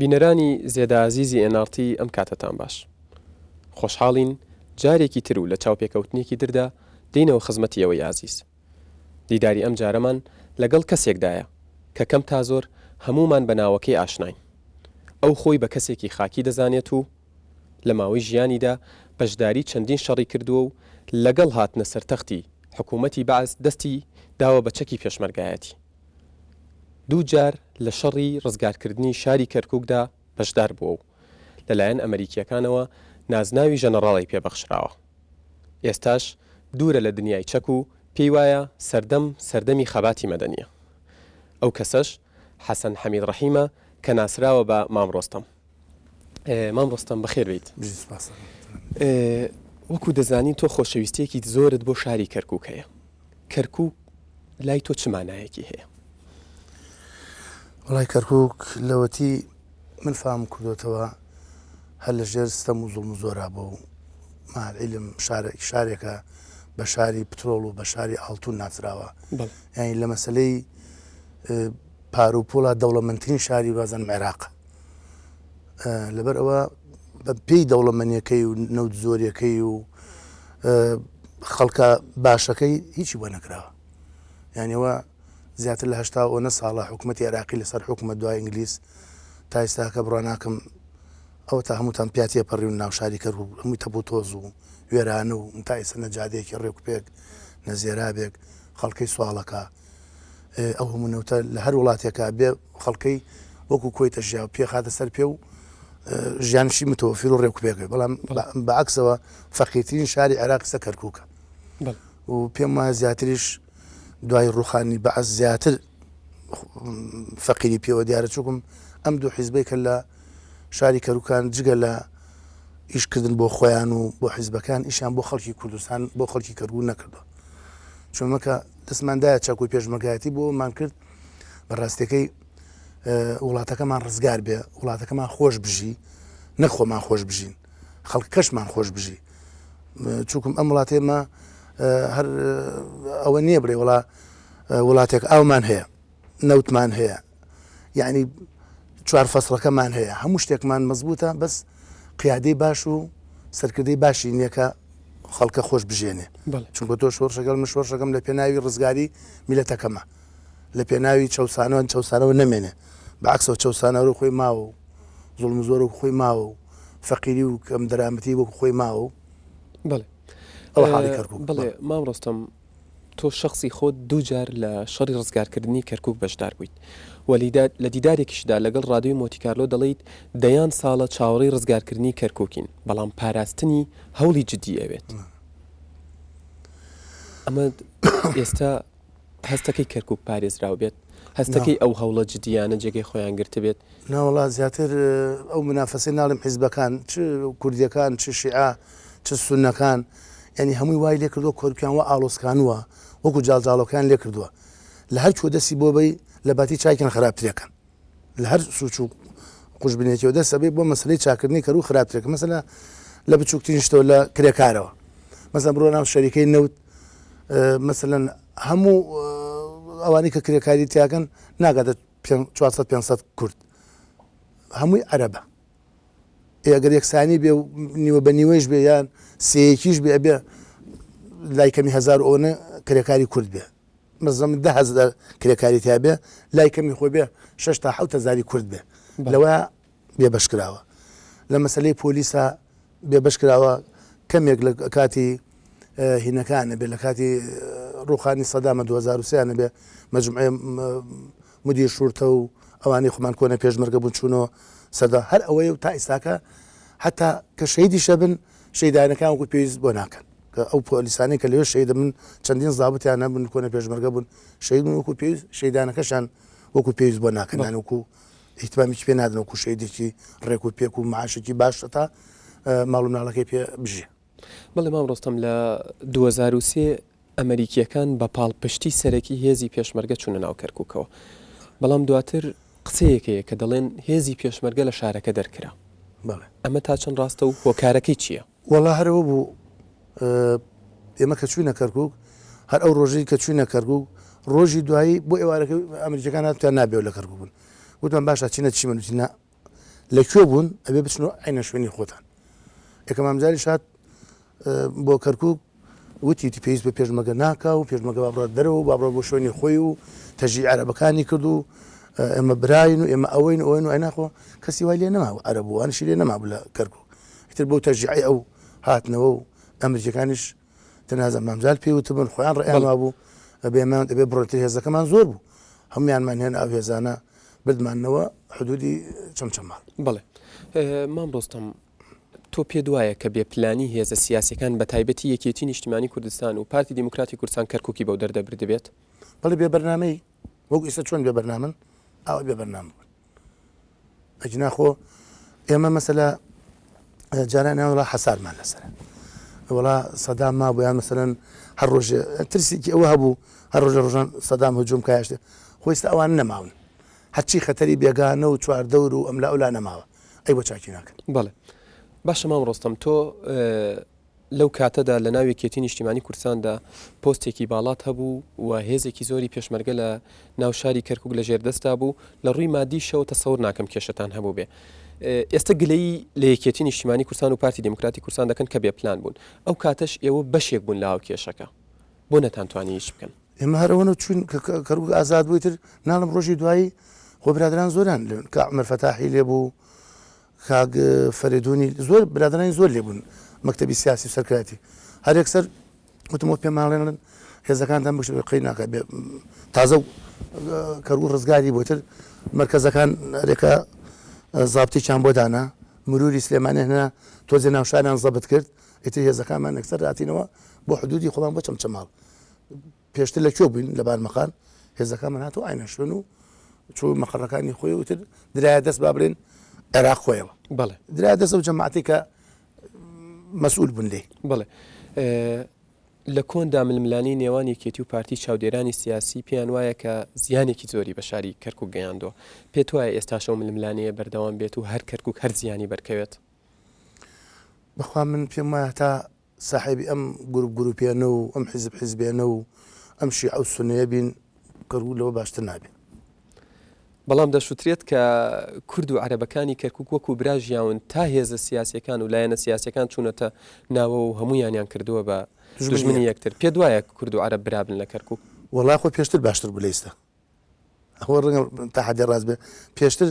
بینەرانی زێدە ئازیزی ئێن ئاڕ تی ئەم کاتەتان باش. خۆشحاڵین جارێکی تر و لە چاوپێکەوتنێکی تردا دێینەوە خزمەتی ئێوەی ئازیز. دیداری ئەم جارەمان لەگەڵ کەسێکدایە کە کەم تا زۆر هەموومان بە ناوەکەی ئاشناین. ئەو خۆی بە کەسێکی خاکی دەزانێت و لە ماوەی ژیانیدا بەشداری چەندین شەڕی کردووە و لەگەڵ هاتنە سەرتەختی حکوومەتی بەعس دەستی داوە بە چەکی پێشمەرگایەتی. دوو جار لە شەڕی ڕزگارکردنی شاری کەرکووکدا بەشدار بووە و لەلایەن ئەمەریکییەکانەوە نازناوی ژەنەڕاڵی پێ بەخشراوە. ئێستاش دوورە لە دنیای چەک و پێی وایە سەردەم سەردەمی خەباتی مەدەنییە. ئەو کەسەش حەسەن حەمید ڕەحیمە کە ناسراوە بە مام ڕۆستەم. مام ڕۆستەم بەخێر بێیت. بژی سوپاس. وەکو دەزانین تۆ خۆشەویستییەکی زۆرت بۆ شاری کەرکووک هەیە. کەرکووک لای تۆ چ مانایەکی هەیە؟ وەڵای کەرکووک لەوەتی من فامم کردوتەوە هەر لە ژێر ستەم و زوڵم و زۆرا بووە و مع العلم شارێک شارێکە بە شاری پترۆڵ و بە شاری ئاڵتون ناسراوە یعنی لە مەسلەی پارە و پوڵا دەوڵەمەندترین شاری بازنم عێراق لەبەر ئەوە بە پێی دەوڵەمەنیەکەی و نەوت زۆریەکەی و خەڵکە باشەکەی هیچی بۆ نەکراوە یانەوە زیاتر لە هشتا ئەوە ساڵە حکوومەتتی عێراقی لەسەر حکوومەت دوای ئینگلیز تا ئێستاکە بڕوا ناکەم ئەوە تا هەمووتان پیا تێپەڕیون ناو شاری کەرکوک هەمووی تەپ و تۆز و وێرانە و تا ئێستا نە جادەیەکی ڕێک و پێک نە زێرابێک خەڵکەی سواڵەکە ئەو هەموو نەوتە لە هەر وڵاتێکا بێ خەڵکەی وەکو کۆیتە ژیا و پێخاتە سەر پێ و ژیانشی متوفر و ڕێک و پێک بەڵام بەعکسەوە فەقیرترین شاری عێراق سە کەرکووکە و پێم وایە زیاتریش دوای ڕوخانی بەعس زیاتر فەقیری پێوە دیارە چووکم ئەم دوو حیزبەی کە لە شاری کەروکان جگە لە ئیشکردن بۆ خۆیان و بۆ حیزبەکان ئیشیان بۆ خەڵکی کوردستان بۆ خەڵکی کەرکوک نەکردووە چونکە دەستماندایە چەک و پێشمەرگایەتی بۆمان کرد بە ڕاستیەکەی وڵاتەکەمان ڕزگار بێ وڵاتەکەمان خۆش بژی نەک خۆمان خۆش بژین خەڵکەشمان خۆش بژی چونکم ئەم وڵاتێمە هەر ئەوە نییە بڵێ وڵا وڵاتێک ئاومان هەیە نەوتمان هەیە یعنی چوار فەسڵەکەمان هەیە هەموو شتێکمان مەزبوتە بەس قیادەی باش و سەرکردەی باشی نییە کە خەڵکە خۆش بژێنێ چونکە تۆ شۆڕشەکەل من شۆڕشەکەم لە پێناوی ڕزگاری میلەتەکەمە لە پێناوی چەسانەوە چەسانەوە نەمێنێ بەعکسەوە چەسانەوە خۆی ماوە و زوڵم زۆر و خۆی ماوە و فەقیری و کەم دەرامەتی وەکو خۆی ماوە و بەڵێ ئەوە حاڵی کەرکوک بەڵێ مام ڕۆستەم تۆ شەخسی خۆت دوو جار لە شەڕی ڕزگارکردنی کەرکوک بەشدار بوویت و لە دیدارێکیشدا لەگەڵ ڕادیۆی مۆتیکارلۆ دەڵێیت دەیان ساڵە چاوەڕێی ڕزگارکردنی کەرکوکین بەڵام پاراستنی هەوڵی جدی ئەوێت. ئەمە ئێستا هەستەکەی کەرکوک پارێزراو بێت؟ هەستەکەی ئەو هەوڵە جدییانە جێگەی خۆیان گرتبێت؟ ناوەڵا زیاتر ئەو منافەسەی ناڵێم حیزبەکان چ کوردیەکان چ شیعە چ سوننەکان یانی هەمووی وای لێ کردووە کۆرپیان وا ئاڵۆزکانووە وەکو جاڵجاڵۆکەیان لێ کردووە لە هەر کوێ دەستی بۆ بەی لە باتی چاکیان خراپترێکەن لە هەر سوچ و قوژبنێکیەوە دەست ئەبەی بۆ مەسەلەی چاکردنی کەرو خراپترێکە مەسەلە لە بچووکترین شتەوە لە کرێکارەوە مەسەلەن بڕۆ ناو شەریکەی نەوت مەسەلەن هەموو ئەوانەی کە کرێکاری تیاکەن ناگاتە 400 500 کورد هەمووی عەرەبە ئەگەر یەکسانی بێ و نیوە بە نیوەیش بێ یان سێیەکیش بێ ئەبێ لای کەمی هەزار ئەوەنە کرێکاری کورد بێ مەزەم 10 هەزار کرێکاری تیا بێ لای کەمی خۆی بێ 6 تا 7 هەزاری کورد بێ لەوە بێبەش کراوە لە مەسلەی پۆلیسا بێبەش کراوە کەمێک لە کاتی هینەکانە بێ لە کاتی ڕوخانی سەدامە 2023 بێ مەجموعەی مدیر شورتە و ئەوانەی خۆمان کۆنە پێشمەرگە بوون چوونەوە سەردا هەر ئەوەیە و تا ئیستاکە حتا کە شەیدیشە بن شەیدانەکان وەکو پێویست بۆ ناکەن کە ئەو پۆلیسانەی کە لەوێ شەیدە من چەندین زابتیان هەبوون کۆنە پێشمەرگە بوون شەید بوون وەکو پێویست شەیدانەکەشان وەکو پێویست بۆ ناکەن یان وەکو ئیهتمامیکی پێ نادەن وەکو شەیدێکی ڕێک و پێک و معاشێکی باش تا ماڵ و مناڵەکەی پێ بژێ. بەڵێ مام ڕۆستەم لە 2003 ئەمەریکییەکان بە پاڵپشتی سەرەکی هێزی پێشمەرگە چوونە ناو کەرکووکەوە، بەڵام دواتر قسەیەک هەیە کە دەڵێن هێزی پێشمەرگە لە شارەکە دەرکرا، ئەمە تا چەند ڕاستە و هۆکارەکەی چییە؟ وەڵا هەر ئەوە بوو ئێمە کە چووینە کەرکووک هەر ئەو ڕۆژەی کە چووینە کەرکووک ڕۆژی دوایی بۆ ئێوارەکە ئەمریکیەکان هاتوویان نابێ لە کەرکووک بن وتمان باشە چینە چیمن وتی نا. لە کوێ بوون ئەبێ بچنەوە عەینە شوێنی خۆتان. یەکەم ئەمجاریش هات بۆ کەرکوک وتی وتی پێویست بە پێشمەگە ناکا و پێشمەگە با بڕات دەرەوە و با بڕات بۆ شوێنی خۆی و تەژی عەرەبەکانی کرد و ئێمە براین و ئێمە ئەوەین و ئەوەین و ئەیناخۆ کەسی وای لێ نەما عەرەب و وانشی لێ نەما لە کەرکوک ئیتر بەو تەشجیعەی ئەو هاتنەوە و ئەمریکیەکانیش تەنازە مامجال پێی وتبوون خۆیان ڕێیان وابوو ئەبێمان ئەبێ بڕۆتر هێزەکەمان زۆر بوو هەمویانمان هێنا ئەو هێزانە بردمانەوە حدودی چەمچەماڵ. بەڵێ مام ڕۆستەم تۆ پێت وایە کە بێ پلانی هێزە سیاسیەکان بە تایبەتی یەکێتی نیشتیمانی کوردستان و پارتی دیموکراتی کوردستان کەرکوکی بەو دەردە بردبێت؟ بەڵێ بێ بەرنامەی وەک ئیستا چۆن بێ بەرنامەن ئاوا بێ بەرنامە بوون ئەگینا خۆ ئێمە مەسەلە جاران وڵا حەسارمان لەسەر وڵا سەدام ما بۆیان مەسەرەن هەر ڕۆژێ ترسێکی ئەوە هەبوو هەر ڕۆژە ڕۆژان سەدام هجوم کایشتێ خۆیستە ئەوان نەماون هەرچی خەتەری بێگانە و چواردەور و ئەملا ئەولا نەماوە ئەی بۆ چاکی ناکەن؟ بەڵێ باشە مام ڕۆستەم تۆ لەو کاتەدا لە ناو یەکێتی نیشتیمانی کوردستاندا پۆستێکی باڵات هەبوو و هێزێکی زۆری پێشمەرگە لە ناو شاری کەرکک لە ژێردەستا بوو لە ڕووی مادیشەوە تەسەور ناکەم کێشەتان هەبوو بێ ئێستا گلەیی لە یەکێتی نیشتیمانی کوردستان و پارتی دیموکراتی کوردستان دەکەن کە بێ پلان بوون ئەو کاتەش ئێوە بەشێک بوون لە هاوکێشەکە بۆ نەتانتوانی هیچ بکەن؟ ئێمە هەر ئەوەنە چوین کە کەرکوک ئازاد بوو ئیتر ناڵم ڕۆژی دوایی خۆ برادران زۆریان لێ کاک عومەر فەتاحی لێ بوو کاک فەرێدونی زۆر برادرانی زۆر لێ بوون مەکتەبی سیاسی و سەرکایەتی هەر یەکسەر وتم پێمان ڵێن هێزەکانتان بکشن قەی ناکە تازە کەرکوک ڕزگاری بۆ تر مەرکەزەکان رێکە زابتێکیان بۆ دانا مروری سلێمانی هەنا تۆزێ ناوشاریان زەبت کرد ئیتر هێزەکانمان یەکسەر هاتینەوە بۆ حدودی خۆمان بۆ چەمچەماڵ پێشتر لە کوێ بووین لە بارمەقان هێزەکانمان هاتەوە ئاینە شوێن و چوو مەقەڕەکانی خۆی وتر درایە دەست با بڵێن عێراق خۆیەوە بەڵێ درایە دەست ئەو جەماعەتی کە مەسئول بوون لێی. بەڵێ لە کۆندا ململانێی نێوان یەکێتی و پارتی چاودێرانی سیاسی پێیان وایە کە زیانێکی زۆری بە شاری کەرکوک گەیاندووە پێت وایە ئێستاش ئەو ململانێیە بەردەوام بێت و هەر کەرکوک هەر زیانی بەرکەوێت؟ بەخوا من پێم وایە تا ساحێبی ئەم گروپ گروپێنە و ئەم حیزب حیزبێنە و ئەم شیعە و سوننەیە بین کەرکوک لەوە باشتر نابێ. بەڵام دەشوترێت کە کورد و عەرەبەکانی کەرکوک وەکو برا ژیاون تا هێزە سیاسیەکان و لایەنە سیاسیەکان چوونەتە ناوەوە و هەموویانیان کردووە بە دوژمنی یەکتر. پێت وایە کورد و عەرەب برا بن لە کەرکوک؟ وەڵا خۆ پێشتر باشتر بوو لە ئیستا. ئەوە ڕەنگە تا حەدێ ڕاست بێ پێشتر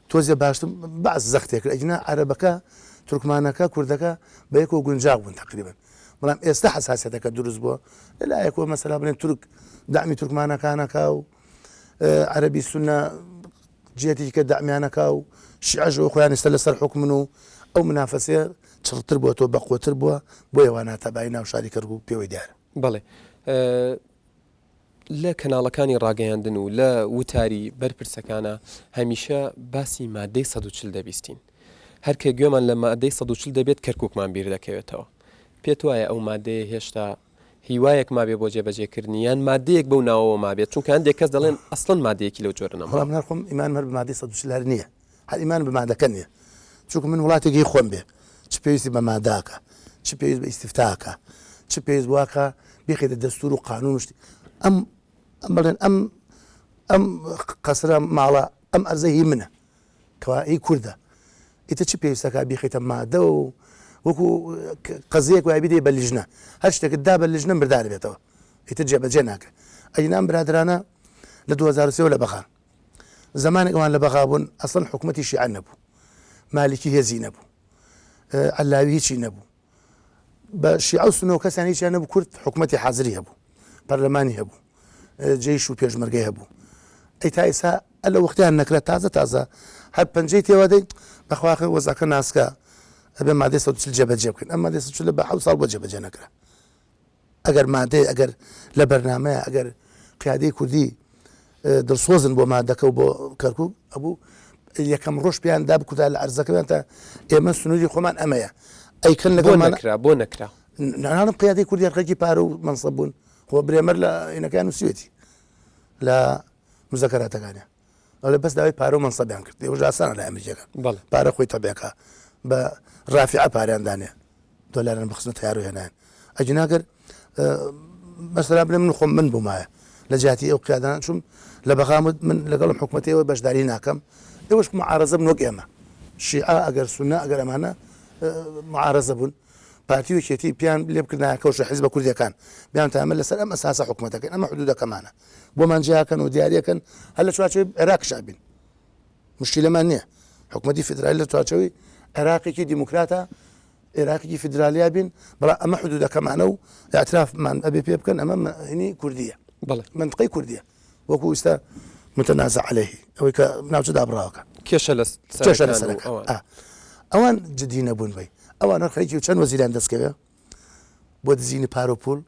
تۆزێ باشتر بەعس زەختێ کرد ئەگینا عەرەبەکە تورکمانەکە کوردەکە بە یەکەوە گونجاو بوون تقریبا بەڵام ئێستا حەساسیەتەکە دروست بووە لە لایەکەوە مەسەلا بڵێن تورک دەعمی تورکمانەکانەکە و عەرەبی سونە جێتی کە دەعمیانەکە و شیعەش خۆیان ئێستا لەسەر حکومن و ئەو منافەسەیە چڕتر بووە تۆ بەقوەتر بووە بۆیە وا ناتەبایی ناو شاری کەرکوک پێوەی دیارە. بەڵێ لە کەناڵەکانی ڕاگەیاندن و لە وتاری بەرپرسەکانا هەمیشە باسی مادەی 140 دەبیستین. هەر کە گوێمان لە مادەی 140 دەبێت کەرکوکمان بیر دەکەوێتەوە. پێت وایە ئەو مادەیە هێشتا هیوایەک مابێ بۆ جێبەجێکردنی یان مادەیەک بەو ناوەوە مابێت؟ چونکە هەندێک کەس دەڵێن ئەسڵەن مادەیەکی لەو جۆرە نەماوە. وەڵا من هەر خۆم ئیمانم هەر بە مادەی 140 هەر نییە. هەر ئیمانم بە مادەکە نییە. چونکە من وڵاتێک هی خۆم بێ چ پێویستی بە مادە ئەکا، چ پێویست بە ئیستیفتا ئەکا، چ پێویست بۆ ئەکا بیخەیتە دەستوور و قانوون و شتی ئەم ئەم بڵێن ئەم ئەم قەسرە ماڵە ئەم ئەرزە هی منە کەوا هی کوردە ئیتر چ پێویست ئەکا بیخەیتە مادە و وەکو قەزیەک وای بدەی بە لیژنە هەر شتێکت دا بە لیژنە مردار بێتەوە ئیتر جێبەجێ ناکرێت ئەگینا ئەم برادەرانە لە 2003 لە بەغان زەمانێک ئەوان لە بەغا بوون ئەسڵەن حکوومەتی شیعە نەبوو مالکی هێزی نەبوو عەلاوی هیچی نەبوو بە شیعە و سنە و کەسیان هیچیان نەبوو کورد حکوومەتی حازری هەبوو پەرلەمانی هەبوو جەیش و پێشمەرگەی هەبوو ئەی تا ئێستا ئەلە وەختیان نەکرا تازە تازە هەر پەنجەی تێوە دەی بەخواخە وەزعەکە ناسکە ئەبێ مادەی 140 جێبەجێ بکەن ئەم مادەی 140 بە حەوت ساڵ بۆ جێبەجێ نەکرا ئەگەر مادەی ئەگەر لە بەرنامەیە ئەگەر قیادەی کوردی دڵسۆزن بۆ مادەکە و بۆ کەرکک ئەبوو یەکەم ڕۆژ پێیان دا بکوتا لە ئەرزەکەیان تا ئێمە سنووری خۆمان ئەمەیە ئەیکەن لەگەڵمان نەکرا بۆ نەکرا ناڵم قیادەی کوردی خەرکی پارە و مەنسەب بوون خۆ برێمەر لە ئینەکان نووسیوێتی لە مزەکەراتەکانیان ئەڵێ بەس داوای پارە و مەنسەبیان کرد ئێوەش ئاسانە لای ئەمریکیەکان بەڵێ. پارە خۆی تەبیعەکە بە ڕافیعە پارەیان دانێ دۆلاریان بخستنە تەیار و هێنایان ئەگینا گەر مەسەلا بڵێ من خۆم من بوومایە لە جیاتی ئەو قیادانە چوم لە بەغام وت من لەگەڵم حکومەتەوە بەشداری ناکەم ئێوەش معارەزە بن وەک ئێمە. شیعە ئەگەر سونە ئەگەر ئەمانە معارەزە بوون پارتی و یەکێتی پیان لێ بکردایە کەوشە حیزبە کوردیەکان بیان تا ئەمە لەسەر ئەم ئەساسە حکومەتەکەن ئەمە حدودەکەمانە بۆمان جیاکەن و دیارەکەن هەر لە چوارچێوەی عێراقیشا بین مشکلەمان نییە حکومەتی فیدرالی لە چوارچێوەی عێراقێکی دیموکراتە عێراقێکی فیدرالیا بین بەڵام ئەمە حدودەکەمانە و اعترافمان ئەبێ پێ بکەن ئەمە هینی کوردیە بەڵێ منطقەی کوردیە وەکو ئیستا متنازع علیه ئەوەی کە ناوچە دابڕاوەکە کێشە لە کێشە لەسەرەکان ئەوان ئەوان جدی نەبوون بی ئەوان هەر خەریکی چەند وەزیران دەستکەوێ بۆ دزینی پارە و پول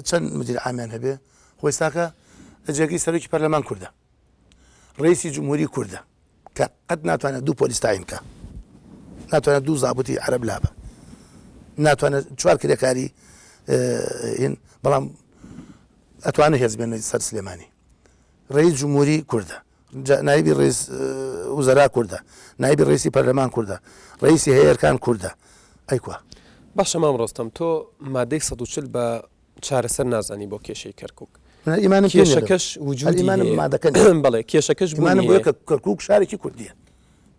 چەند مدیر عامیان هەبێ خۆی ساکە جێگەی سەرۆکی پەرلەمان کوردە ڕئیسی جمهوری کوردە کە قەت ناتوانێت دوو پۆلیس تاین کە ناتوانێت دوو زابوتی عەرەب لابە ناتوانێت چوار کرێکاری هین بەڵام ئەتوانێت هێز بێنە سەر سلێمانی ڕئیس جمهوری کوردە نایبی ڕئیس وزەرا کوردە نایبی ڕئیسی پەرلەمان کوردە ڕئیسی هەیەرکان کوردە ئەیکوا باشە مام ڕۆستەم تۆ مادەی 140 بە چارەسەر نازانی بۆ کێشەی کەرکک من ئیمانم پێ نییە. کێشەکەش وجودی ئیمانم هەیە. مادەکە نییە. بەڵێ کێشەکەش بوونی ئیمانم بۆیە هەیە. کە کەرکوک شارێکی کوردییە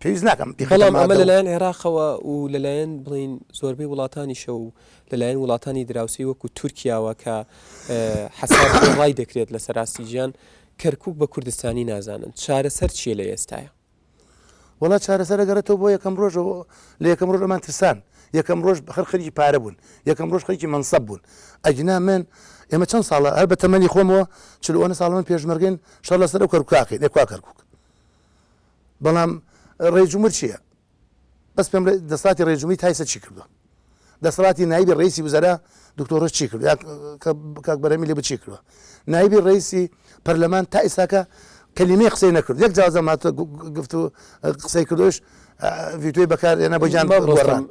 پێویست ناکەم بیخەیتە بەڵام ئەمە مادە و لەلایەن عێراقەوە و لەلایەن بڵێین زۆربەی وڵاتانیشە و لەلایەن وڵاتانی دراوسێی وەکو تورکیاوە کە حەساب بۆ ڕای دەکرێت لەسەر ئاستی جیهان کەرکوک بە کوردستانی نازانن چارەسەر چییە لە ئێستایا؟ وەڵا چارەسەر ئەگەڕێتەوە بۆ یەکەم ڕۆژ لە یەکەم ڕۆژ ئەمان ترسان یەکەم ڕۆژ هەر خەریکی پارە بوون یەکەم ڕۆژ خەریکی مەنسەب بوون ئەگینا من ئێمە چەند ساڵە هەر بە تەمەنی خۆمەوە چلۆنە ساڵ من پێشمەرگەین شەڕ لەسەر ئەو کەرکوکاکەین ئێ کوا کەرکوک بەڵام ڕێی جمهور چییە بەس پێم بڵێ دەسەڵاتی ڕێی جمهوری تایسە چی کردووە دەسەڵاتی نایبی ڕئیسی وزەرا دکتۆر ڕۆژ چی کرد یا کاک بەرهەمی لێ چی کردووە نایبی ڕئیسی پەرلەمان تا ئێستاکە کەلیمەی قسەی نەکرد یەک جاوزە ماتە گفت و قسەی کردوش ڤیتۆی بەکار هێنا بۆ گیان گۆڕان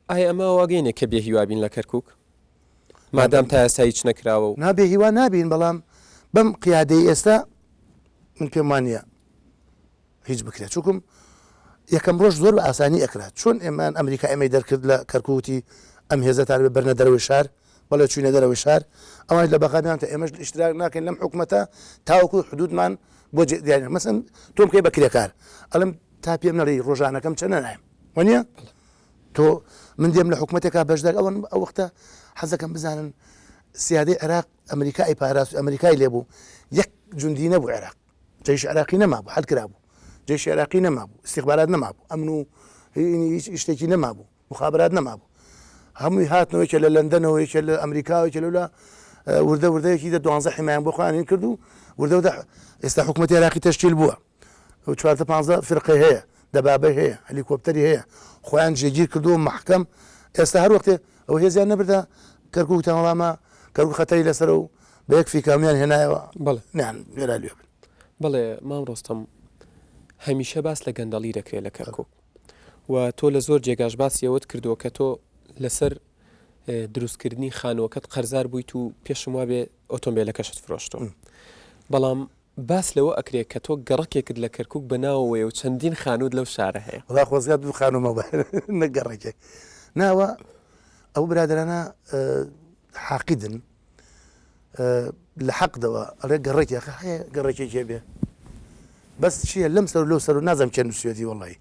ئایا ئەمە واگەینێ کە بێ هیوابین لە کەرکک مادام تا ئێستا هیچ نەکراوە و نا بێ هیوا نابین بەڵام بەم قیادەی ئێستا من پێم وانە هیچ بکرێت چونکم یەکەم ڕۆژ زۆر بە ئاسانی ئەکرا چۆن ئێمان ئەمریکا ئێمەی دەرکرد لە کەرکوتی ئەم هێزەتان بێ بەرنە دەرەوەی شار بەڵێ چوینە دەرەوەی شار ئەوانش لە بەغادان تا ئێمەش ئیشتراک ناکەین لەم حکومەتە تاوەکو حدودمان بۆ دیاری مەسەن تۆم بکەی بە کرێکار ئەڵم تا پێم نەڵێی ڕۆژانەکەم چەنە نایم وەنیە تۆ من دێم لە حکومەتێکا بەشدار ئەوەن ئەو وەختە حەزەکەم بزانن سیادەی عێراق ئەمریکا ئەی پاراست ئەمریکای لێبوو یەک جوندی نەبوو عێراق جەیش عێراقی نەمابوو، حەل کرابوو. جەیشی عێراقی نەمابوو، ئیستیخبارات نەمابوو، ئەمن و هیچ شتێکی نەمابوو، موخابەرات نەمابوو. هەمووی هاتنەوە یەکێ لە لەندەنەوە، یەکێ لە ئەمریکاوە، یەکێ لەولا وردە وردە یەکی دە دوانزە حیمایان بۆ خۆیان هین کرد و وردە وردە ئێستا حکوومەتی عێراقی تەشکیل بووە. چواردە پانزە فرقەی هەیە، دەبابەی هەیە، هەلیکۆپتەری هەیە، خۆیان جێگیر کردووە مەحکەم. ئێستا هەر وەختێ ئەو هێزیان نەبردە کەرکووک وتیان وەڵا ئەمە کەرکووک خەتەری لەسەرە و بە یەک فیکە هەموویان هێنایەوە بەڵێ. نیان وێرا لێ بن. بەڵێ مام ڕۆستەم هەمیشە باس لە گەندەڵی دەکرێت لە کەرکوک و تۆ لە زۆر جێگاش باسی ئەوەت کردووە کە تۆ لەسەر دروستکردنی خانووەکەت قەرزار بوویت و پێشم وابێ ئۆتۆمبیلەکەشت فرۆشتووە بەڵام باس لەوە ئەکرێ کە تۆ گەڕەکێکت لە کەرکوک بە ناوەوەیە و چەندین خانووت لەو شارە هەیە. وەڵا خۆزگا دوو خانووم هەبوایە نەک گەڕەکێک. نا ئەوە ئەو برادەرانە حاقیدن لە حەقدەوە ئەڵێ گەڕەکی ئەخە هەیە گەڕەکێکی هەبێ بەس چییە لەم سەر و لەو سەر و نازانم کێ نووسیوەتی وەڵی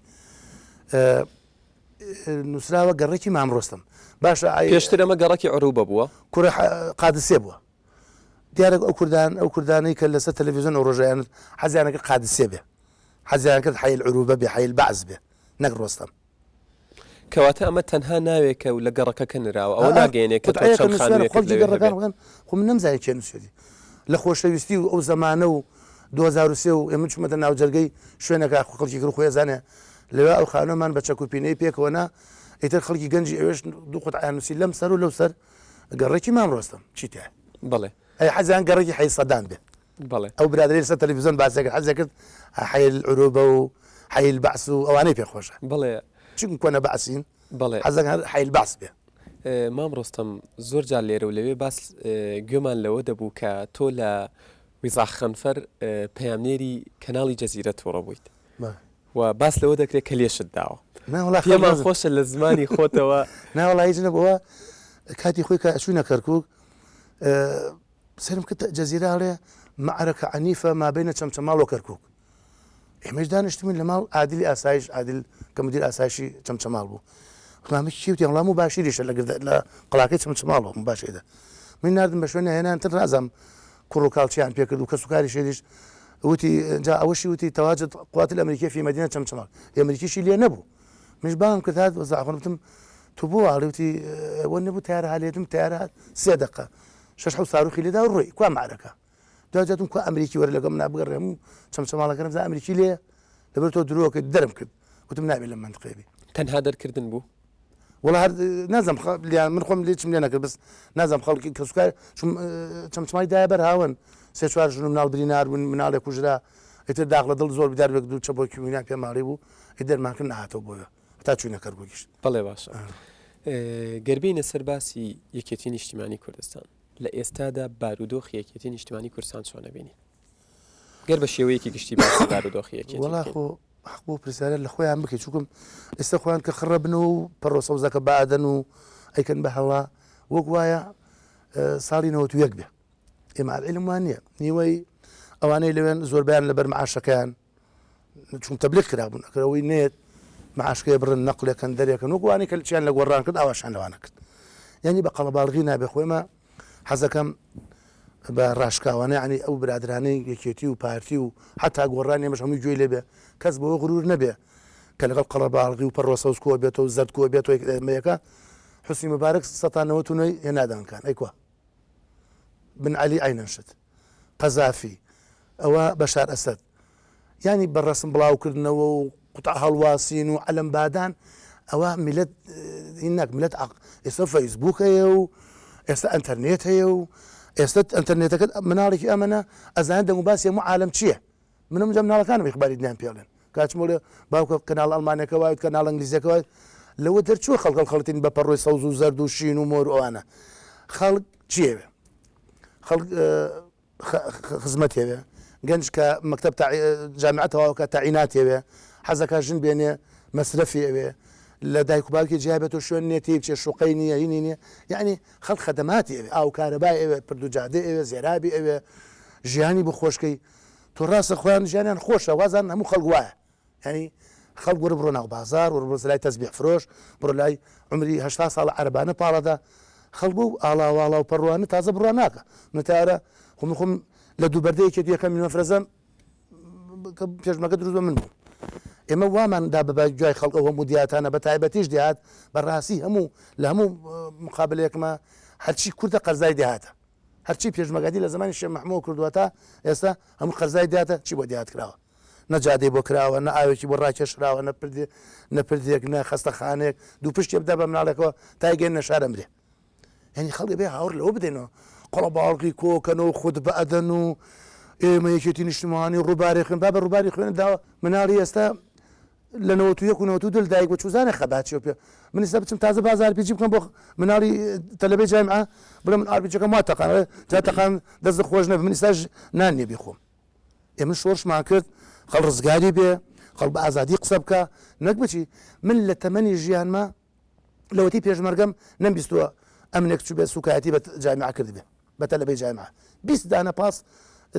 نووسراوە گەڕەکی مام ڕۆستم باشە پێشتر ئەمە گەڕەکی عروبە بووە کوڕە قادسێ بووە دیارە ئەو کوردان ئەو کوردانەی کە لەسەر تەلەڤیزیۆن ئەو ڕۆژەیان حەزیان کرد قادسیە بێ حەزیان کرد حەیل عروبە بێ حەیل بەعس بێ نەک ڕۆستەم. کەواتە ئەمە تەنها ناوێکە و لە گەڕەکەکە نراوە ئەوە ناگەیەنێ کە تۆ چەند خانوویەکت لەوێ هەبێ. خۆ من نەمزانی کێ نووسیوەتی لە خۆشەویستی و ئەو زەمانە و 2003 و ئێمە چوومەتە ناوجەرگەی شوێنەکە خۆ خەڵکی کرد خۆی ئەزانێ لەوێ ئەو خانووەمان بە چەک و پینەی پێکەوە نا ئیتر خەڵکی گەنجی ئەوێش دوو قوتعیان نووسی لەم سەر و لەو سەر گەڕەکی مام ڕۆستەم چی تیایە؟ بەڵێ. ئەی حەزیان گەڕەکی حەی سەدام بێ. بەڵێ. ئەو برادەرەی لەسەر تەلەفیزۆن باسی کرد حەزی کرد حەی العروبە و حەی البەعس و ئەوانەی پێ خۆشە. بەڵێ. چون کۆنە بەعسین. بەڵێ. حەز دەکەن هەر حەی البەعس بێ. مام ڕۆستەم زۆر جار لێرە و لەوێ باس گوێمان لەوە دەبوو کە تۆ لە ویزاخ خەنفەر پەیامنێری کەناڵی جەزیرە توڕە بوویت. و باس لەوە دەکرێت کە لێشت داوە. نا وەڵا خەڵک پێمان نازانێت. خۆشە لە زمانی خۆتەوە. نا وەڵا هیچ نەبووە کاتی خۆی کە ئەچوینە کەرکوک سەیرم کرد جەزیرە ئەڵێ مەعرەکە عەنیفە مابینە چەمچەماڵ و کەرکوک. ئێمەش دانیشتبووین لە ماڵ عادلی ئاسایش، عادل کە مدیر ئاسایشی چەمچەماڵ بوو. وتمان ئەمە کێ؟ وتیان وەڵا موباشیریشە لە گردە لە قەڵاکەی چەمچەماڵەوە موباشیرە. من ناردم بە شوێنە هێنان تر نازانم کوڕ و کاڵ چیان پێ کرد و کەسوکاری شێریش وتی جا ئەوەشی وتی تواجد قوات الامریکیە فی مدینە چەمچەماڵ ئەمریکیشی لێ نەبوو. منیش بانگم کرد هات وەزاخۆن وتم تو بۆ ئاڵی وتی ئەوە نەبوو تیارە هالێتم تیارە هات سێ دقە شەش حەوت ساروخی لێدا و ڕۆی کوا معرەکە دوا جاتم کوا ئەمریکی وەرە لەگەڵ منا بگەڕێ هەموو چەمچەماڵەکەم بزانم ئەمریکی لێیە لەبەر تۆ درۆکەی دەرم کرد وتم نابێ لەم مەنتقەیە بی. تەنها دەرکردن بوو؟ وەڵا هەر نازانم خ لیان من خۆم هیچم لێ نەکرد بەس نازانم خەڵکی کەسوکار چون چەمچەماڵی دایە بەر هاوەن سێ چوار ژن و مناڵ برینار بوون مناڵێک کوژرا ئیتر داخ لە دڵ زۆر بیدار بێک دوو چەپۆکی وینان پێ ماڵی بوو ئیتر دەرمان کرد نەهاتەوە بۆیە هەتا چووینە کەرکووکیش. بەڵێ باشە گەر بێینە سەر باسی یەکێتی نیشتیمانی کوردستان لە ئێستادا بارودۆخی یەکێتی نیشتمانی کوردستان چۆن ئەبینی؟ گەر بە شێوەیەکی گشتی باسی بارودۆخی یەکێتی وەڵا خۆ حەق بۆ پرسیارە لە خۆیان بکەی چونکم ئێستا خۆیان کە خڕە بن و پەڕۆ سەوزەکە بادەن و ئەیکەن بە هەڵا وەک وایە ساڵی 91 بێ ئێمە علم وان نییە نیوەی ئەوانەی لەوێن زۆربیان لەبەر معاشەکەیان چون تەبلیغ کرابوون ئەگەر ئەوەی نێت معاشکەی بڕن نەقلێکن دەرێکن وەک وانەی کە چیان لە گۆڕان کرد ئاواشان لەوانە کرد یعنی بە قەڵەباڵغی نابێ خۆێمە حەزەکەم بە ڕاشکاوانە ینی ئەو برادرانەی یەکێتی و پارتی و حتا گۆڕان ئێمەش هەمووی گوێی لێبێ کەس بەوە غرور نەبێ کە لەگەڵ قەڵەباڵغی و پەڕۆسەوز کۆ بێتەوە زەرد کۆ بێتەوە ئێمەیەکە حوسنی مبارەک سەتا نەوەت و نۆی هێنادانکان ئەیکوا بن عەلی عەینەن شت قەزافی ئەوە بەشار ئەسەد یانی بە ڕەسم بڵاوکردنەوە و قوتع هەڵواسین و عەلەم بادان ئەوە میلەت هین ناک میلەت عەق ئێستا فەیسبوک هەیە و ئێستا ئەنتەرنێت هەیە و ئێستا ئەنتەرنێتەکە مناڵێکی ئەمەنە ئەزانێت دەنگ و باسی هەموو عالەم چییە منم جا مناڵەکانم ئیخباری دنیان پێڵێن کاچم بڵێ باوکە کەناڵ ئەڵمانەکە وایت کەناڵ ئینگلیزیەکە وایت لەوە دەرچووە خەڵک هەڵخەڵەتین بە پەڕۆی سەوز و زەرد و شین و مۆر و ئەوانە خەڵک چیەوێ خەڵک خزمەت هەوێ گەنج کە مەکتب جامعە تەواوکە تەعینات هەوێ حەزەکە ژن بێنێ مەسرەفی ئەوێ لە دایک و باوکی جیا بێت و شوێن نییە تێی بچێ شوقەی نییە هینی نییە یعنی خەڵک خەدەماتی ئەوێ ئاو کارەبای ئەوێ پرد و جادەی ئەوێ زێرابی ئەوێ ژیانی بۆ خۆشکەی تۆ ڕاستە خۆیان ژیانیان خۆشە وازان هەموو خەڵک وایە یانی خەڵک وەرە بڕۆ ناو بازار وەرە بڕۆ لای تەزبیح فرۆش بڕۆ لای عمری هەشتا ساڵە عەرەبانە پاڵەدا خەڵک بۆ ئاڵا واڵا و پەڕوانە تازە بڕوا ناکە من تارە خۆم خۆم لە دوو بەردەیەکی یەکەم مەفرەزەم کە پێشمەگە دروست بە من بوو ئێمە وامان دا بە جوای خەڵک ئەو هەموو دیاتانە بە تایبەتیش دیات بەڕاستی هەموو لە هەموو مقابلەیەکمە هەرچی کوردە قەرزای دێهاتە هەرچی پێشمەگاتی لە زمانی شێخ مەحموو کردووە تا ئێستا هەموو قەرزای دیاتە چی بۆ دیات کراوە نە جادەی بۆ کراوە نە ئاوێکی بۆ ڕاکێشراوە نە پردێ نە پردێک نە خەستەخانەیەک دوو پشتێ بدا بە مناڵێکەوە تای گەێنە شار ئەمرێ یعنی خەڵکی بێ هاوڕ لەوە بدەینەوە قەڵەباڵغی کۆکەنەوە خودبە ئەدەن و ئێمە یەکێتی نیشتمانی ڕووبارێ خوێن با بە ڕووباری خوێن داوە مناڵی ئێستا لە 91 و 92 لەدایک بوو چوزانێ خەبات چیە پێ من ئێستا بچم تازە باز ئارپیجی بکەم بۆ مناڵی تەلەبەی جامیعە بڵێم من ئارپیجەکەم وا تەقان جا تەقان دەست خۆش نەبێ من ئێستاش نان نییە بیخۆم ئێمە شۆڕشمان کرد خەڵ ڕزگاری بێ خەڵ بە ئازادی قسە بکە نەک بچی من لە تەمەنی ژیانمە لەوەتی پێشمەرگەم نەمبیستووە ئەمنێک چوبێ سوکایەتی بە جامیعە کردبێ بە تەلەبەی جامیعە 20 دانە پاس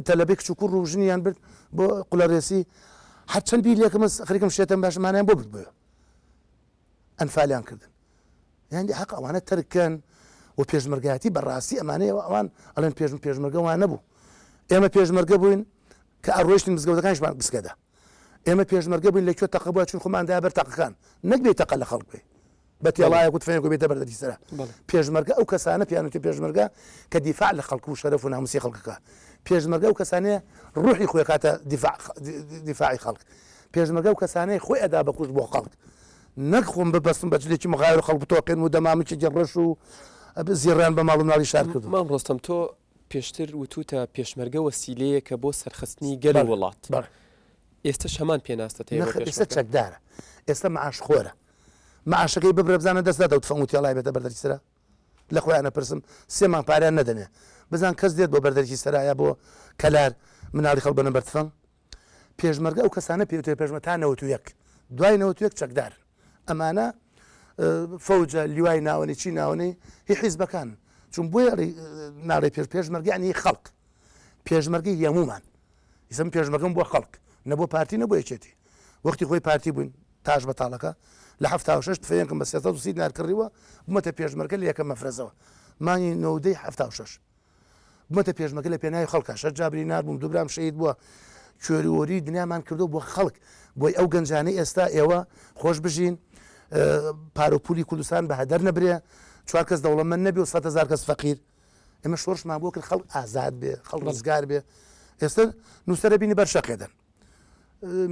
تەلەبەی کچ و کوڕ و ژنیان برد بۆ قولەڕێسی هەرچەند بیر لێکم خەریکم شێتم باش مانیان بۆ برد بۆیە ئەنفالیان کردن یانی حەق ئەوانە تەرکەن و پێشمەرگایەتی بەڕاستی ئەمانەیەوە ئەوان ئەڵێن پێش پێشمەرگە وان نەبوو ئێمە پێشمەرگە بووین کە ئەڕۆیشتین مزگەوتەکانیشمان گسکەدا ئێمە پێشمەرگە بووین لە کوێ تەقە بووە چون خۆمان دایە بەر تەقەکان نەک بێی تەقە لە خەڵک بکەی بە تێڵایەک و تفەنگێک و بێتە بەر دەستی سەرا پێشمەرگە ئەو کەسانە پێیان وتێ پێشمەرگە کە دیفاع لە خەڵک و شەرەف و ناموسی خەڵکەکە پێشمەرگە ئەو کەسانەیە ڕوحی خۆی کاتە دیفاع دیفاعی خەڵک پێشمەرگە ئەو کەسانەیە خۆی ئەدا بە کوشت بۆ خەڵک نەک خۆم ببەستم بە جلێکی مغایر و خەڵک بتۆقێنم و دەمامکێکی ڕەش و زیڕیان بە ماڵ و مناڵی شار کردووم. مام ڕۆستەم تۆ پێشتر وتوتە پێشمەرگە وەسیلەیەکە بۆ سەرخستنی گەل و وڵات. ئێستەش هەمان پێناستەت هەیە بۆ پێشمەرگە؟ ئێستا چەکدارە، ئێستا معاش خۆرە، معاشەکەی ببرە بزانە دەست نادە و تفەنگ و تێڵای بێتە بەر دەرکی سەرا؟ لە خۆیان ئەپرسم سێ مانگ پارەیان نەدەنێ بزان کەس دێت بۆ بەر دەرکی سەرا یا بۆ کەلار مناڵی خەڵک بەنە بەر تفەنگ؟ پێشمەرگە ئەو کەسانە پێوترێ پێشمەرگە تا 91 دوای 91 چەکدارن ئەمانە فەوجە لیوای ناوەنی چی ناوەنی هی حیزبەکان چون بۆیە ناڵێ پێش پێشمەرگە یعنی خەڵک پێشمەرگەی هەمومان ئیسم پێشمەرگەم بۆ خەڵک. نە بۆ پارتی نە بۆ یەکێتی. وەختی خۆی پارتی بووین تاش بەتاڵەکە لە 76 تفەنگم بە 330 دینار کڕیوە بوومەتە پێشمەرگە لە یەکەم مەفرەزەوە مانگی نۆودەی 76 بوومەتە پێشمەرگە لە پێناوی خەڵکە شەش جار برینار بووم دوو برام شەهید بووە کوێری وۆری دنیامان کردو بۆ خەڵک بۆی ئەو گەنجانەی ئێستا ئێوە خۆش بژین پارە و پولی کوردستان بە هەدەر نەبرێ چوار کەس دەوڵەمەند نەبێ و 100 هەزار کەس فەقیر ئێمە شۆڕشمان بۆ کرد خەڵک ئازاد بێ خەڵک ڕزگار بێ ئێستا نووسەرە بینی بەر شەقێ دەن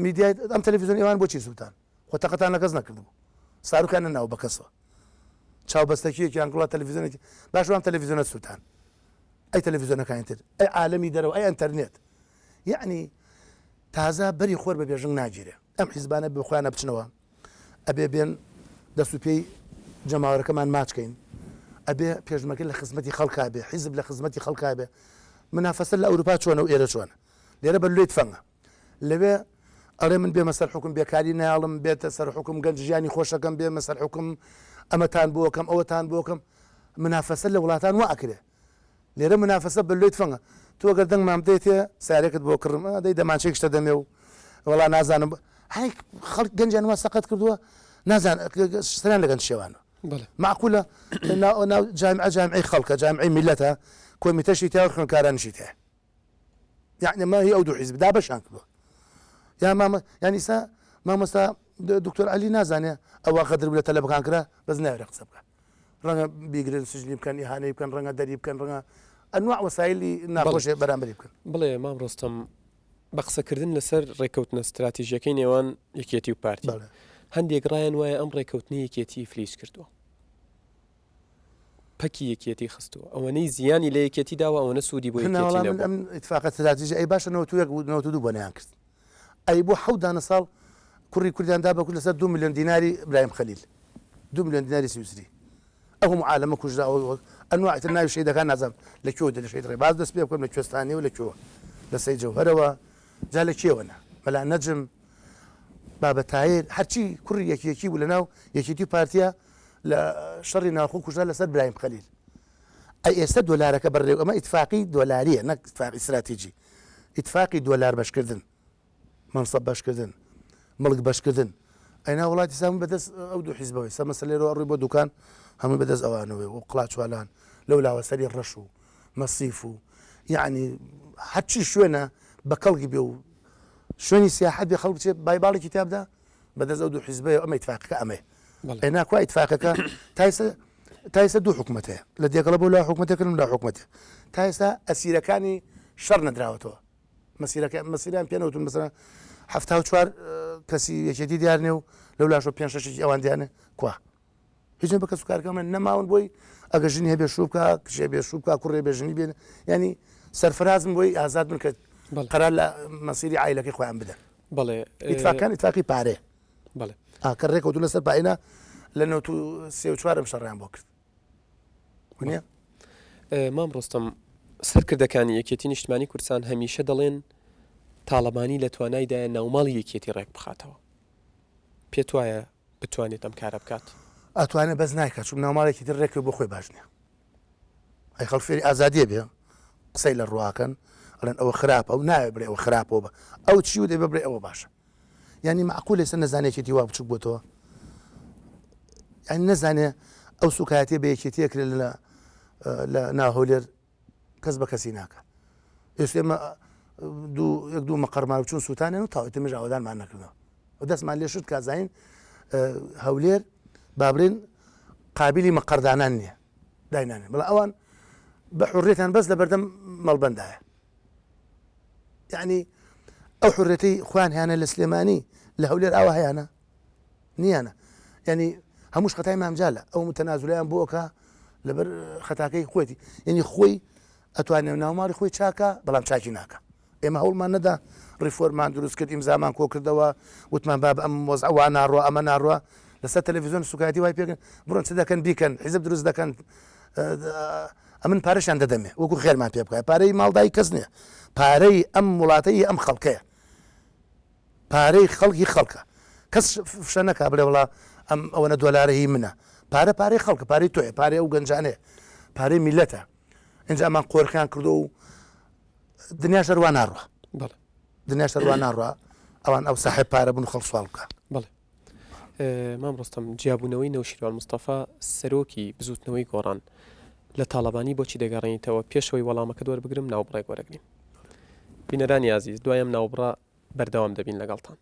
میدیای ئەم تەلەڤیزیۆن ئێوان بۆچی سووتان خۆ تەقەتان لە کەس نەکردبوو ساروخیان نەناو بە کەسەوە چاو بەستەکیەکیان گوڵە تەلەڤیزیۆنێکی باش وام تەلەڤیزیۆنە سووتان ئەی تەلەڤیزیۆنەکانی تر ئەی عالەمی دەرەوە ئەی ئەنتەرنێت یعنی تازە بەری خۆر بە بێژنگ ناگیرێ ئەم حیزبانە بە خۆیانە بچنەوە ئەبێ بێن دەست و پێی جەماوەرەکەمان ماچ کەین ئەبێ پێشمەرگە لە خزمەتی خەڵکا بێ حیزب لە خزمەتی خەڵکا بێ منافەسە لە ئەوروپا چۆنە و ئێرە چۆنە لێرە بە لێی تفەنگە لەوێ ئەڵێ من بێمە سەر حکوم بێکاری نایەڵم بێتە سەر حکوم گەنج ژیانی خۆشەکەم بێمە سەر حکوم ئەمەتان بۆکەم ئەوەتان بۆکەم منافەسە لە وڵاتان وا ئەکرێ لێرە منافەسە بە لۆی تفەنگە تۆ گەر دەنگمان بدەیتێ سارێکت بۆ کڕم دەی دەمانچەیەکیشتە دەمێ و وەڵا نازانم هەی خەڵک گەنجیان وا سەقەت کردووە نازان سەریان لە گەنج شێوانە معقولە ناو جامعە جامعەی خەڵکە جامعەی میلەتە کۆمیتەشی تیا و خوێندکارانیشی تیا یعنی ما هی ئەو دوو حیزب دابەشیان کردووە یا مامە یعنی ئیسا مامۆستا دکتۆر عەلی نازانێ ئەوە غەدر لە تەلەبەکان کرا بەس ناوێرێ قسە بکە ڕەنگە بیگرن سجنی بکەن ئیهانەی بکەن ڕەنگە دەری بکەن ڕەنگە ئەنواع وەسایلی ناخۆشێ بەرامبەری بکەن. بڵێ مام ڕۆستەم بە قسەکردن لەسەر ڕێککەوتنە ستراتیژیەکەی نێوان یەکێتی و پارتی هەندێک ڕایان وایە ئەم ڕێککەوتنی یەکێتی ئیفلیج کردووە پەکی یەکێتی خستووە ئەوەنەی زیانی لە یەکێتی داوە ئەوەنە سوودی بۆ یەکێتی نەبوو. ئەم ئیتفاقە ستراتیژی ئەی باشە 91 و 92 بۆ نەیان کرد ئەی بۆ حەوت دانە ساڵ کوڕی کوردیان دا بە کورد لەسەر دوو ملیۆن دیناری برایم خەلیل دوو ملیۆن دیناری سویسری ئەو هەموو عالەمە کوژرا ئەو ئەنواع تر ناوی شەهیدەکان نازانم لە کوێوە دێ لە شەهید ڕێباز دەست پێ بکەم لە کوێستانیەوە لە کوێوە لە سەید جەوهەرەوە جا لە کێوە نا مەلا نەجم بابە تایر هەرچی کوڕی یەکیەکی بوو لەناو یەکێتی و پارتیا لە شەڕی ناوخۆ کوژرا لەسەر برایم خەلیل ئەی ئێستا دۆلارەکە بەڕێو ئەمە ئیتفاقی دۆلاریە نەک ئیتفاقی استراتیجی ئیتفاقی دۆلار بەشکردن، مەنسەب بەشکردن، مڵک بەشکردن، ئەینا وڵاتی سا هەمووی بەدەست ئەو دوو حیزبەوەی سە مەسە لێرەوە ئەڕۆی بۆ دوکان هەمووی بەدەست ئەوانەوەی و قڵاچوالان لەو لاوە سەری ڕەش و مەسیف و یعنی هەرچی شوێنە بە کەڵکی بێ و شوێنی سیاحەت بێ خەڵک بچێ بای باڵێکی تیا بدا بەدەست ئەو دوو حیزبەیە ئەمە ئیتفاقەکە ئەمەیە ئەینا کوا ئیتفاقەکە تا ئێستا تا ئێستا دوو حکومەت هەیە لە دێگەڵە بۆ لا حکومەتێکن لە حکومەتێ تا ئێستا ئەسیرەکانی شەڕ نەدراوەتەوە مەسیرەکە مەسیران پێ نەوتون مەسەلەن 74 کەسی یەکێتی دیارنێ و لەو لاشۆ پێنج شەشێکی ئەوان دیانێ کوا هیچ بە کەس و کارەکە من نەماون بۆی ئەگە ژنی هەبێ شوو بکە کچێ بێ شوو بکە کوڕێ بێ ژنی بێن ینی سەرفرازم بۆی ئازاد بن کە قەرار لە مەسیری عیلەکەی خۆیان بدەن بەڵێ ئیتفاقەکان ئیتفاقی پارەیە بەڵێ ئاکە ڕێکەوتون لەسەر پاینا لە 93 و چوارم شەڕیان بۆ کرد نیە مام ڕۆستەم سەرکردەکانی یەکێتی نیشتمانی کوردستان هەمیشە دەڵێن تاڵەبانی لە توانایدایە ناوماڵی یەکێتی ڕێک بخاتەوە پێت وایە بتوانێت ئەم کارە بکات؟ ئەتوانێت بەس نایکات چون ناوماڵێکی تر ڕێکەوە بۆ خۆی باش نییە ئەی خەڵک فێری ئازادیە بێ قسەی لە ڕواکەن ئەڵێن ئەوە خراپە و ناوێ بڵێ ئەوە خراپەوە بە ئەو چی و دەبێ بڵێ ئەوە باشە یعنی معقول ئێستا نەزانێ یەکێتی وا بچوک بۆتەوە یعنی نەزانێ ئەو سوکایەتیە بە یەکێتیە کرێ لە لە ناهۆلێر کەس بە کەسی ناکە ئێستا ئێمە دوو یەک دوو مەقەرمان چون سووتانێن و تاوێتە مژ ئاوەدانمان نەکردەوە و دەستمان لێ شت کازین هەولێر با بڵێن قابلی مەقەردانان نییە داینانێ بەڵام ئەوان بە حڕێتان بەس لە بەردەم مەڵبەندایە یعنی ئەو حڕێتەی خۆیان هیانە لە سلێمانی لە هەولێر ئاوا هەیانە نیانە یعنی هەمووش خەتای مامجالە ئەو متەنازولیان بۆ ئەکا لەبەر خەتاکەی خۆیەتی یعنی خۆی ئەتوانێت ناوماڵی خۆی چاکە بەڵام چاکی ناکە ئێمە هەوڵمان نەدا ڕیفۆرمان دروست کرد ئیمزامان کۆ کردەوە وتمان باب ئەم وەزع وا ناڕوا ئەمە ناڕوا لەسەر تەلەڤیزیۆن سوکایەتی وای پێکرد بڕۆن چ دەکەن بیکەن حیزب دروست دەکەن ئەمن پارەشیان دەدەمێ وەکو خێرمان پێ بکە پارەی ماڵدای کەس نییە پارەی ئەم وڵاتەی ئەم خەڵکەیە پارەی خەڵک هی خەڵکە کەس فشە نەکا بڵێ وڵا ئەم ئەوەنە دۆلارە هی منە پارە پارەی خەڵکە پارەی تۆیە پارەی ئەو گەنجانەیە پارەی میلەتە ئینجا ئەمان قۆرخیان کردو و دنیا شەروا ناڕوا دنیا شەروا ناڕوا. ئەوان ئەو ساحێب پارە بوون خەڵک سواڵ بکا. بەڵێ مام ڕۆستەم، جیابوونەوەی نەوشیروان مستەفا سەرۆکی بزووتنەوەی گۆڕان لە تاڵەبانی بۆچی دەگەڕێنیتەوە؟ پێش ئەوەی وەڵامەکەت وەربگرم ناوبڕێک وەرەگرین. بینەرانی ئازیز دوای ئەم ناوبڕە بەردەوام دەبین لەگەڵتان.